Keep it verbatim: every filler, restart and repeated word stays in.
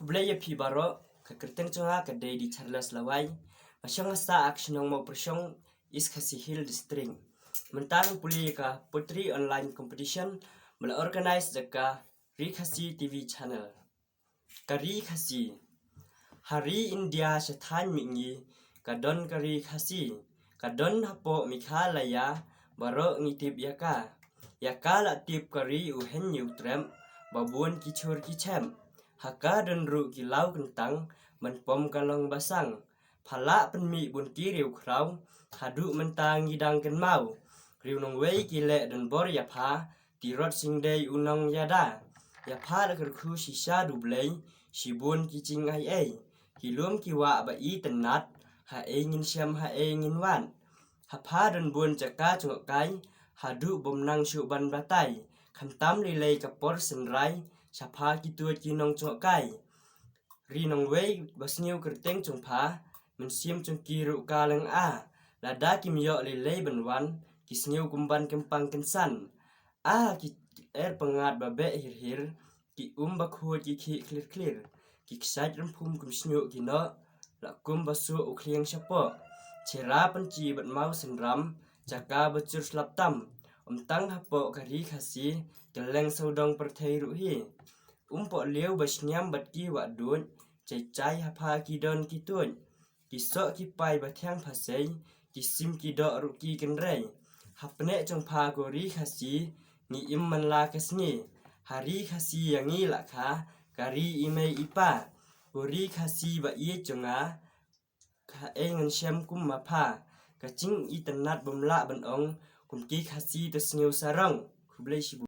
Khublei ïa phi baroh, ka kyrteng jong nga ka dei Di Charles Lawai. Nga shong ha sah ha ka shnong Mawpyrshong, East Khasi Hills District. Mynta ngan pule ïa ka poetry online competition ba la organize da ka Ri Khasi T V channel. Ka Ri Khasi. Ha ri India sha thaiñ mihngi ka don ka Ri Khasi. Ka don hapoh Meghalaya, baroh ngi tip ïa ka. Ïa ka la tip ka ri u hynñiew trep, ba bun ki chur ki chem. Ha ka don ruh ki law kyntang, ban pom ka long basang. Pha lah pynmih bun ki riewkhraw, haduh mynta ngi dang kynmaw. Riew nongwei ki leh donbor ïa pha, Tirot Singdei u nongïada. Ïa pha la kyrkhu shisha duh Blei, shibun ki jingai ei. Ki lum ki wah ba itynnat, ha ei ngin shem ha ei ngin wan. Ha pha don bun jaka jngohkai, haduh bym nang shuh ban batai. Khamtam lei lei ka por synrai, sha pha ki tuid ki nongjngohkai. Ri nongwei ba sniew kyrteng jong pha, mynsiem jong ki ruh ka lynga. Lada kim ïoh lei lei ban wan, ki sniew kum ban kynpang kynsan. Ah, ki er pyngngad ba beh hir hir, ki um ba khuid ki khih khlir khlir. Ki kshaid rymphum kum shñiuh ki noh, la kum ba suh u khlieng shapoh. Chera pynchi bad maw synram, jaka ba jur slap tam. Ym tang hapoh ka Ri Khasi, kylleng sawdong pyrthei ruh hi. Um pohliew ba sniam bad ki wah duid, jai jai ha pha ki don ki tuid. Ki soh ki pai ba thiang phasei, ki sim ki doh ruh ki kynrei. Ha pneh jong pha ko Ri Khasi, ngi im man la ka sngi. Ha Ri Khasi ïa ngi la kha, ka ri i mei i pa. Ko Ri Khasi ba ïeit jong nga, ha ei ngan shem kum ma pha. Ka jingitynnat bym lah ban ong, kum ki Khasi to sniew sarong. Khublei shibun.